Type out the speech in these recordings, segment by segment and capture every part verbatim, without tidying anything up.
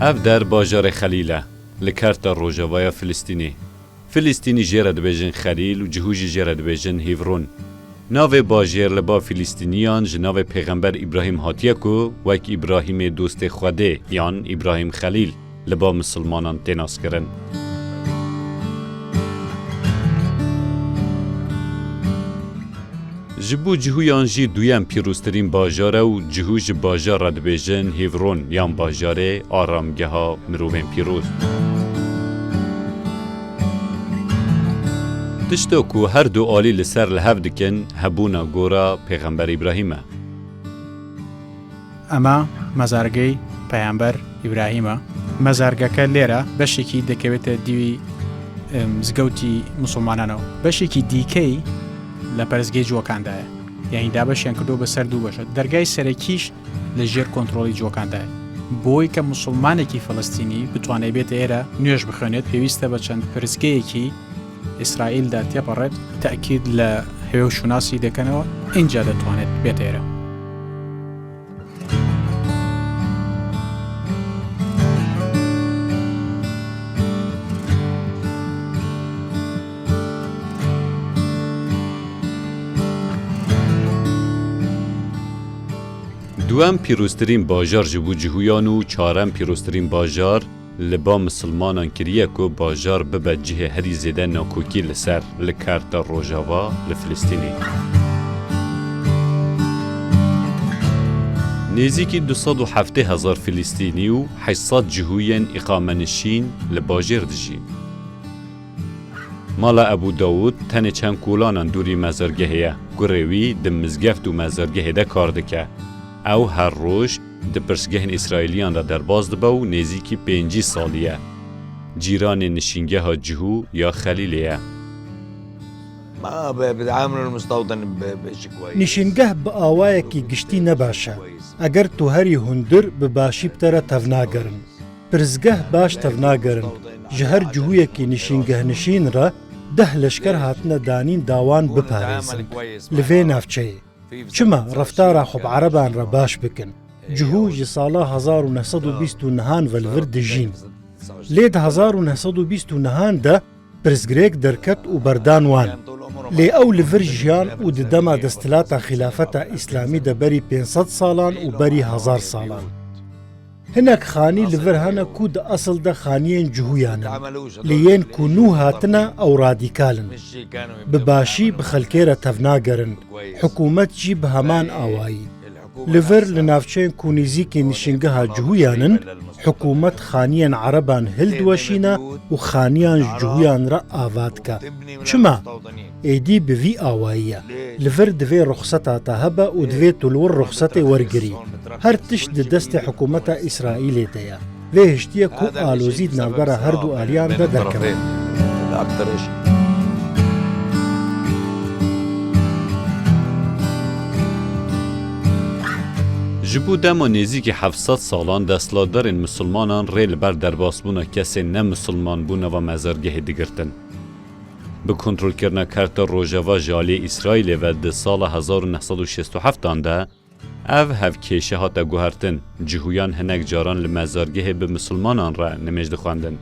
Ev der bajarê Xelîl e, li kerta rojavaya Filistînê. Filistînî jê re dibêjin Xelîl û Cihû jî jê re dibêjin Hîvron. Navê bajêr li ba Filistîniyan ji navê Pêxember Îbrahîm hatiye ku wek Îbrahîmê dostê Xwedê yan Îbrahîm Xelîl li ba misilmanan tê naskirin. Ji bo Cihûyan jî duyem pîroztirîn bajar e û Cihû ji bajar re dibêjin Hîvron yan bajarê aramgeha mirovên pîroz. Tişta ku her du alî li ser li hev dikin, hebûna gora Pêxember Îbrahîm e. ئەمە مەزارگەی پەیامبەر ئیبراهیمە. مەزارگەکە لێرە بەشێکی دەکەوێتە دیوی، ئم، زگەوتی موسڵمانانەوە. بەشێکی دیکەی لە پەرستگەی جووەکاندایە. یعنی دابەشیان کردو بە سەر دوو بەشە. دەرگای سەرەکیش لە ژێر کۆنترۆڵی جووەکاندایە. بۆی کە موسڵمانێکی فەلەستینی بتوانێت بێتە ئێرە نوێژ بخوێنێت، پێویستە بە چەند پرسگەیەکی ئیسرائیلدا تێپەڕێت، تەئکید لە هەوێ و شوناسی دەکەنەوە، ئینجا دەتوانێت بێتە ئێرە. دووەم پیرۆزترین باژار ji bo Cihûyan û çarem pîroztirîn bajar li ba misilmanan kiriye ku bajar bibe cihê herî zêde nakokî li ser, li kerta rojava, li Filistînê. Nêzîkî du sed û heftê hezar Filistînî û heşt sed Cihûyên îqamenişîn li bajêr dijîn. Mala Ebû Dawûd tenê çend kolanan dûrî mezargehê ye. Kurê wî di mizgeft û mezargehê de kar dike. Ew her roj di pirsgehên Îsraîliyan de derbas dibe û nêzîkî pêncî salî ye. Cîranê nişîngeha Cihû ya Xelîlê ye. ما ب-، بتعاملوا المستوطن ب-، بشيء كويس. Nişîngeh bi awayekî giştî ne baş e. Eger tu herî hundir, bi başî bi te re tevnagerin. Pirsgeh baş tevnagerin. Ji her cihûyekî nişîngehnişîn re deh leşker hatine danîn da wan biparêzin li vê navçeyê. Çima reftara xwe bi ereban re baş bikin? Cihû ji sala hezar û neh sed û bîst û nehan ve li vir dijîn. Lê di hezar û neh sed û bîst û nehan de pirsgirêk derket û berdan wan. Lê ew li vir jiyan û di dema desthilata Xilafeta Îslamî de berî pênc sed salan û berî hezar salan. Hinek xanî li vir hene ku di esil de xaniyên Cihûyan in. Lê yên ku nû hatine ew radîkal in. Bi başî bi xelkê re tevnagerin. Hikûmet jî bi heman awayî. Li vir li navçeyên ku nêzîkî nişîngeha Cihûyan in, hikûmet xaniyên ereban hildiweşîne û xaniyan ji Cihûyan re ava dike. Çima? Êdî bi vî awayî ye. Li vir divê ruxseta te hebe û divê tu li wir ruxsetê wergirî. Her tişt di destê hikûmeta Îsraîlê de ye. Vê hiştiye ku alozî di navbera her du aliyan de derkeve. Ji bo dema nêzîkî heft sed salan desthilatdarên misilmanan rê li ber derbasbûna kesên ne misilman bo nava mezargehê digirtin. Bi kontrolkirina kerta rojava ji aliyê Îsraîlê ve di sala hezar û neh sed û şêst û heft an de ev hevkêşe hate guhertin, Cihûyan hinek caran li mezargehê bi misilmanan re nimêj dixwendin.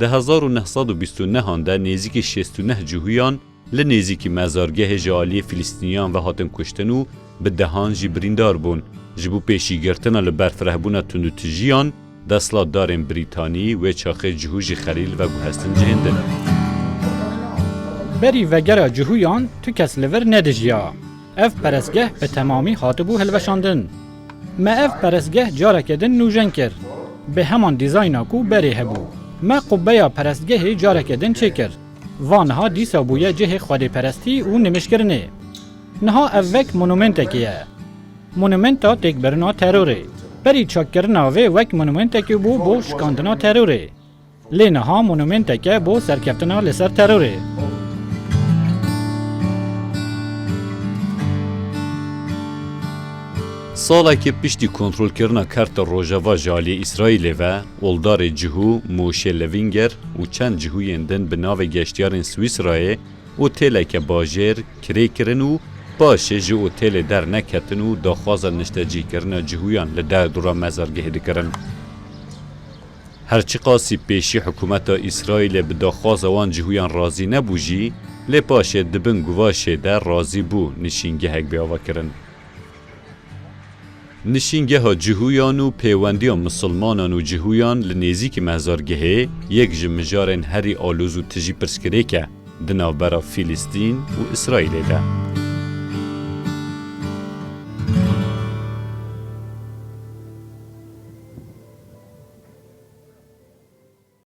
Di hezar û neh sed û bîst û nehan de nêzîkî şêst û neh Cihûyan li nêzîkî mezargehê ji aliyê Filistîniyan ve hatin kuştin û bi dehan jî birîndar bûn. Ji bo pêşîgirtina li berfirehbûna tundûtijiyan, desthilatdarên Brîtanî wê çaxê Cihû ji Xelîl veguhestin cihên din. Berî vegera Cihûyan tu kes li vir nedijiya. Ev perestgeh bi temamî hatibû hilweşandin. Me ev perestgeh careke din nûjen kir. Bi heman dîzayna ku berê hebû. Me qubbeya perestgehê careke din çêkir. Va niha dîsa bûye cihê xwedêperestî û nimêjkirinê. Niha ev wek monumentekê ye. Monumenta têkbirina terorê. Berî çakkirina vê wek monumentekê bû bo şikandina terorê. Lê niha monumenteke bo serkeftina li ser terorê. Salekê piştî kontrolkirina kerta rojava ji aliyê Îsraîlê ve, oldarê Cihû, Moşe Levinger û çend Cihûyên din bi navê geştiyarên Swîsrayê otêleke bajêr kirê kirin û paşê ji otêlê derneketin û daxwaza niştecîkirina Cihûyan li derdora mezargehê dikirin. Her çiqasî pêşî hikûmeta Îsraîlê bi daxwaza wan cihûyan razî nebû jî, lê paşê di bin guvaşê de razî bû nişîngehek bê avakirin. Nişîngeha cihûyan û pêwendiya misilmanan û cihûyan li nêzîkî mezargehê yek ji mijarên herî aloz û tijî pirsgirêk e di navbera Fîlîstîn û Îsraîlê de.